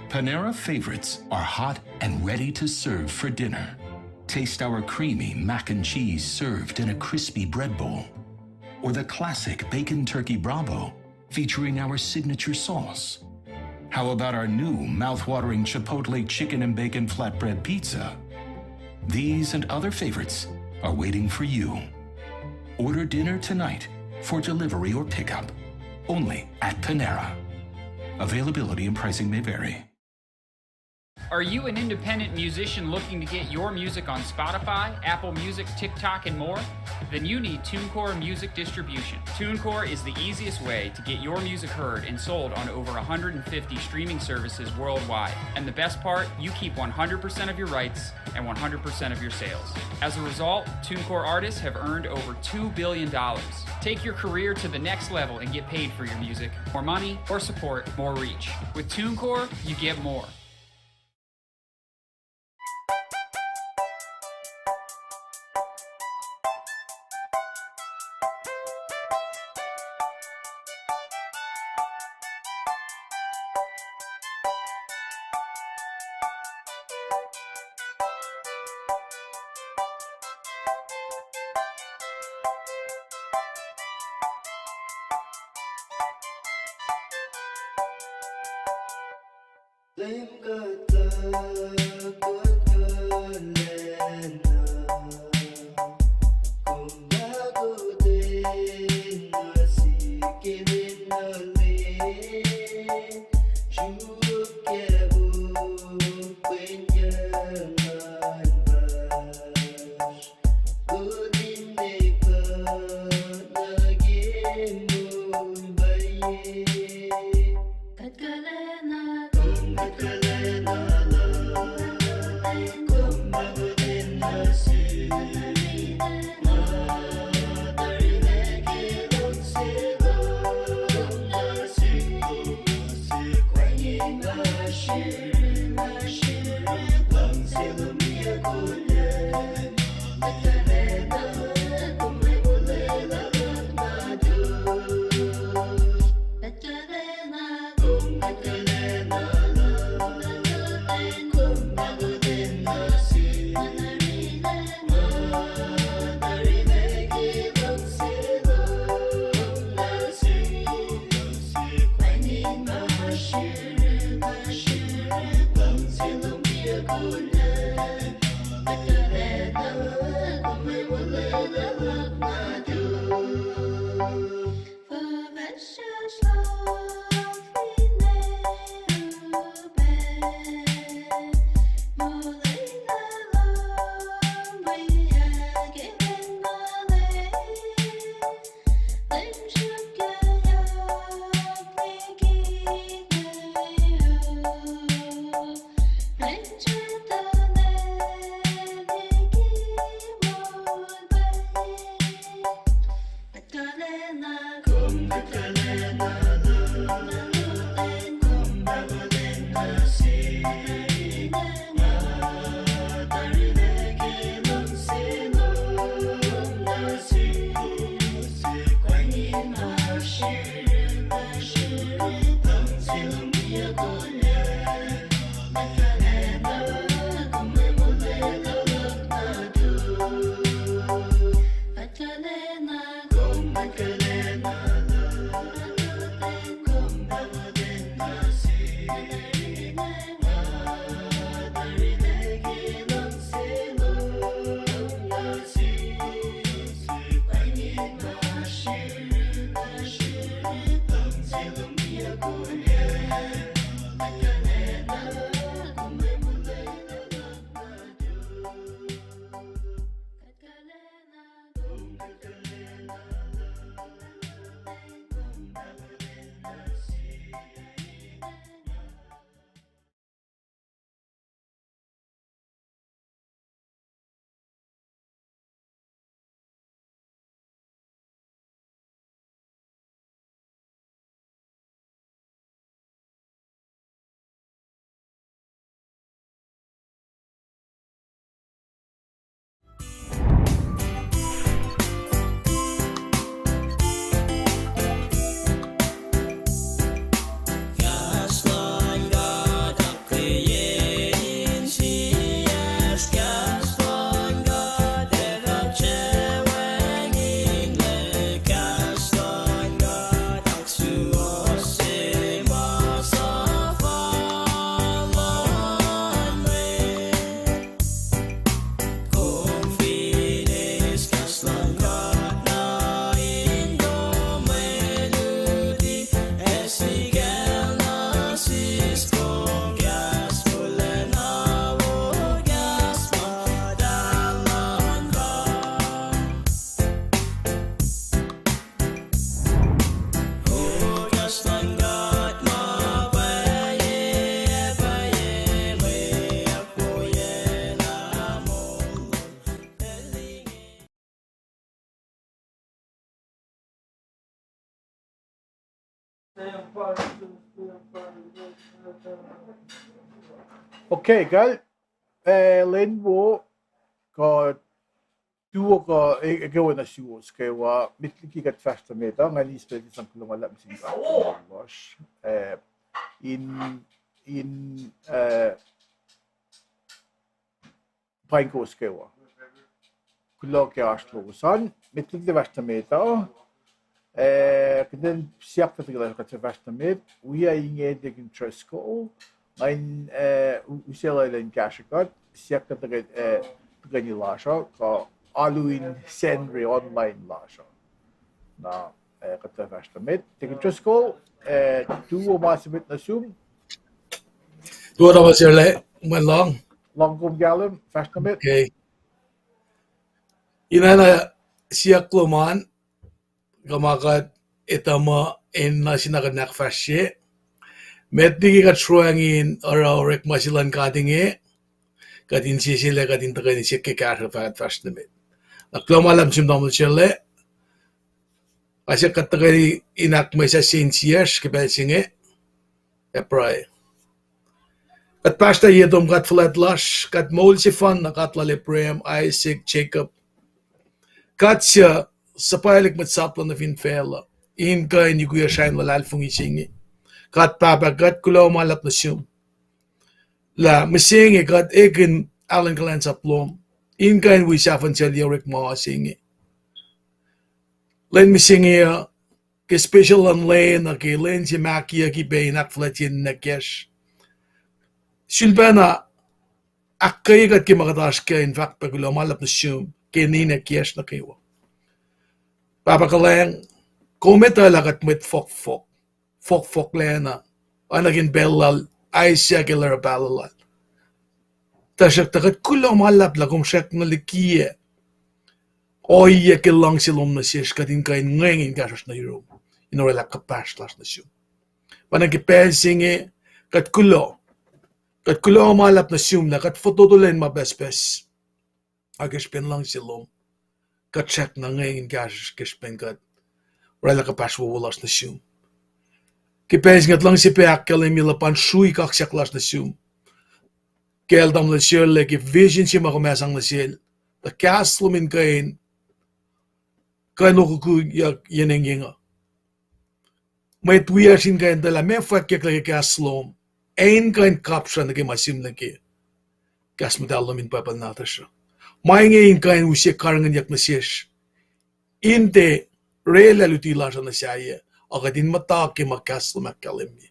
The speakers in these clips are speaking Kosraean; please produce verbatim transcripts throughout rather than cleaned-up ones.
Panera favorites are hot and ready to serve for dinner. Taste our creamy mac and cheese served in a crispy bread bowl, or the classic bacon turkey bravo featuring our signature sauce. How about our new mouth-watering chipotle chicken and bacon flatbread pizza? These and other favorites are waiting for you. Order dinner tonight for delivery or pickup, only at Panera. Availability and pricing may vary. Are you an independent musician looking to get your music on Spotify, Apple Music, TikTok, and more? Then you need TuneCore Music Distribution. TuneCore is the easiest way to get your music heard and sold on over a hundred and fifty streaming services worldwide. And the best part, you keep one hundred percent of your rights and one hundred percent of your sales. As a result, TuneCore artists have earned over two billion dollars. Take your career to the next level and get paid for your music. More money, more support, more reach. With TuneCore, you get more. Okay, kal, eh, lwen wo, kuh tuo kuh, eh, ekuh wo nuh suwos kwewa, met liki kuht fahsr nuh met uh, nga eis pac sang kuloh ma luhlahp nuh sin God lasr. Eh, in, in, eh, paing kowos kwewa. Kuloh ke oasr lowos an, met liki kuht fahsr nuh met uh, eh, kuht in siyuck tuh tuh kuht fahsr nuh met, wi inge Deacon Driscoll, nga in, eh, u-, usaclah elan kahsrwe kuht, siyuck tuh kuht, eh, tuhkweni lasr uh, kuh alu in Sacnri online lasr uh. Na, eh, kuht fahsr nuh met. Deacon Driscoll, eh, tuwo ma se met nuh sum. Tuwo na ma se lac, mwe lohng. Lohng kom kahlwem, fahsr nuh met. Okay. Ina na siyuck lom an, kuh ma kuht etuh muh enenuh sin kuht in ahkfahsrye. Met liki kuht sruhngin oruh orekma se luhn God inge, kuht inseselac kuht in tuhkweni siyuck ke kahsruh fah kuht fahsr nuh met. Na kuloh ma luhlahp nuh sum tamuhlwel Sele. Asac kuht tuhkweni in ahkmwesahsye insiyacsr ke pacl se inge, ac pruhe. Kuht pahsrtah ye tom God fuhlwact lasr, God moul sefanna, God lal Abraham, Isaac, Jacob. God suc suhpwaclihk mwet sap lal nuh fin facluh, in kuh in yukiyac srihpen luhlahlfongi se inge. God Pahpah, kuht kuloh ma luhlahp nuh sum lah mihsenge kuht ekihn alu in kuhlwacnsap lom, in kuh in wi sahfuhn sel yohk orekma se inge. Lwen mihsenge uh, ke special luhn lwen uh, ke lwen se ma kiyucki pac in ahkfuhlwactye ninac kiyacsr, sulpacna ahkkweye kuht ke ma kuht oasr kac in fahk pac kuloh ma luhlahp nuh sum ke ninac kiyacsr nuh kwewa. Pahpah kuhlwacng, kom etuh lah kuht mwet fohkfohk, fohkfohklacna, oacna ke pacl lal Isaac el oruh pahluh lal. Tuhsruhktuh kuht kuloh ma luhlahp lah kom srackna likiyac ohiyac ke luhngse lom nuh sesr, kuht in kuh in ngweng in kahsruhsr nuh yurum, in orwaclah kuhpahsr lasr nuh sum. Pa na ke pacl se inge, kuht kuloh, kuht kuloh ma luhlahp nuh sum lah kuht fototo lwen ma pucspucs, ac ke srihpen luhngse lom, kuht srackna ngweng in kahsruhsr ke srihpen kuht orwaclah kuhpahsr wowo lasr nuh sum. Ke pacl se inge kuht luhngse pac ahkkahlwemye luhpan srui kaksak lasr nuh sum kacl tamuhlwel Sele ke vision se ma kom sang nuh sel, tuh kahs lom in kuh in kuh in okukuyuck yen engyeng uh. Mwet wiyacsr in kuh in tuh lah meac fwackyuck lah ke kahs lom, ac in kuh in kapsra nuh ke ma sihmlac ke kahs muhtahl lom in Bible nahtuhsr uh. Ma inge in kuh in use karihngihnyuck nuh sesr in tiac orwaclah luti lasr uh nuh sahyac, ac kuht in muhta ke ma kahs lom ahkkahlwemye.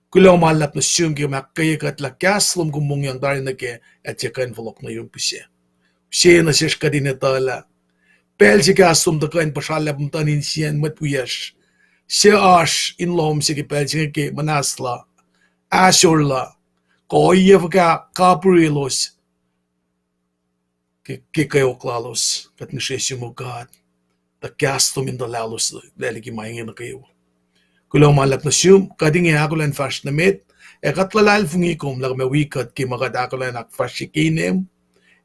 Kuloh ma luhlahp nuh sum ke kom ahkkweye kuht lah kahs lom kom mongyang tari nuh kac, ac tiac kuh in fohlohk nuh yurum pihsac. Use nuh sesr kuht in etuh lah pacl se kahs lom tuhkuh in puhsrallah muhtuhn insiyacn mwet wiyacsr suc oasr in lohm se ke pacl se inge ke muhnahslah, ahsorlah, kuh ohiyac fuhkah kapihri elos ke, ke kweok lalos. Kuht ngihsre sum, O God, tuh kahs lom in tuh lalos liki ma inge nuh kwewa. Kuloh ma luhlahp nuh sum, kuht inge ahkolah in fahsr nuh met, ac kuht luhlahlfongi kom lah kom ac wi kuht ke ma kuht ahkolah in ahkfahsrye ke inem,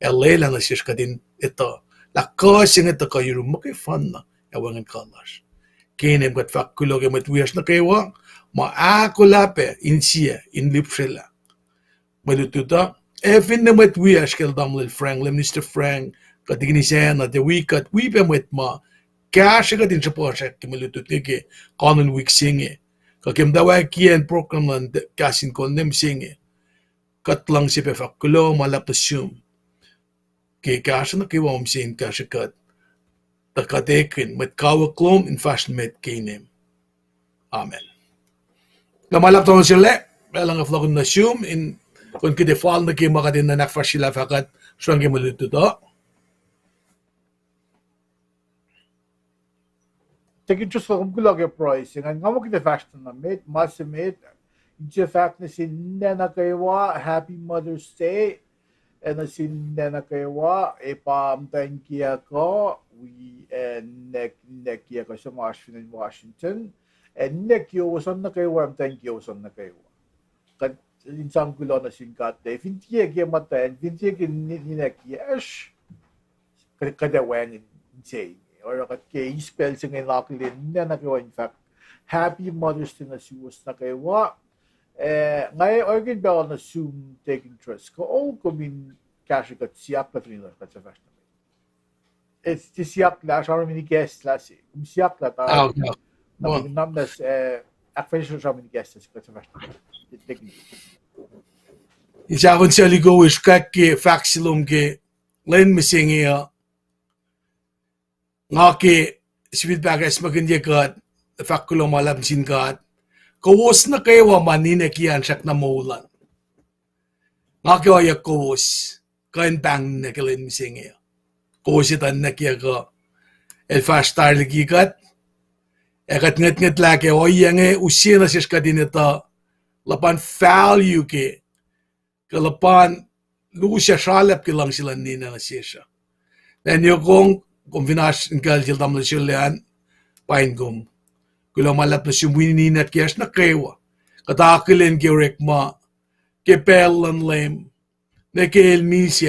ac lwelah nuh sesr kuht in etuh lah kuh se inge tuhkuh yurum muhkwefanna ac wacngihn kuh lasr. Ke inem kuht fahk kuloh ke mwet wiyacsr nuh kwewa ma ahkolah pac insiyac in lihpsrelah mwe lutlut uh. Ac finne mwet wiyacsr kacl tamuhlwel Frank, Minister Frank, kuht ikini sacna, tiac wi kuht, wi pac mwet ma kahsrwe kuht in sruhpuhsrak ke mwe lutlut inge ke kanon wik se inge, kuh ke muhtwacwacack kiyacn program luhn Kahs in Kol Inem se inge. Kuht luhngse pac fahk kuloh ma luhlahp nuh sum ke kahsruh nuh kwewa kom sang in kahsrwe kuht, tuh kuht ekihn mwet kawuck lom in fahsr nuh met ke inem. Amen. Na ma luhlahp tamuhlwel Sele, elah nga fohlohkihn nuh sum in kuh in kuht ac fal nuh ke ma kuht enenuh in ahkfahsryelah fah kuht sruhngin ke mwe lutlut uh. Tikin Driscoll, kom kuloh ke pruhe se ingacn. Nga muh kuht ac fahsr nuh met, ma se met, in se fahk nuh sin ninac nuh kwewa, Happy Mother's Day, ac nuh sin ninac nuh kwewa, ac pa muhtwacn kiyuck uh, wi, ac ninac, ninac kiyuck uh suc ma oasr fin acn Washington, ac ninac kiyowos an nuh kwewa, ac muhtwacn kiyowos an nuh kwewa. Kuht in sang kuloh nuh sin God, ac fin tiac ke muhtwacn, fin tiac ke ni-, ninac kiyacsr, kuht, kuht ac wacngihn se inge. Oruh kuht ke eis pacl se inge in akihlen ninac nuh kwewa in fahk Happy Mother's Day nuh suwos nuh kwewa. Eh, nga orekmakihn pacl nuh sum Deacon Truss, kuh kom in kahsrwe kuht siyuck lah fin lasr kuht suc fahsr nuh met. Tiac siyuck lah sramsram in ikacslah se. Kom siyuck lah ta, na, na, eh, ahkfahsrye sramsram in ikacslah se kuht suc fahsr nuh met. Deacon. Inse ahkon sel ikowish kack ke fahk se lom ke lwen mihsenge uh. Nga ke sifilpac ahkacsmakihnye kuht, fahk kuloh ma luhlahp nuh sin God. Kowos nuh kwewa ma ninac kiyacn srackna moul an, nga ke ohiyac kowos kuh in pahng ninac ke lwen mihsenge uh. Kowos etuh ninac kiyuck uh, el fahsr tari liki kuht. Ac kuht ngwetngwetlah ke ohiyac inge use nuh sesr kuht in etuh luhpan value ke, kuh luhpan lusac sralap ke luhngse luhn ninac nuh sesr uh. Nanyokong, kom fin oasr in kucl sel tamuhlwel Shollean, pain kom. Kuloh ma luhlahp nuh sum wi ninac kiyacsr nuh kwewa. Kuht akihlen ke orekma ke pacl luhn Leum, nuh ke el misac.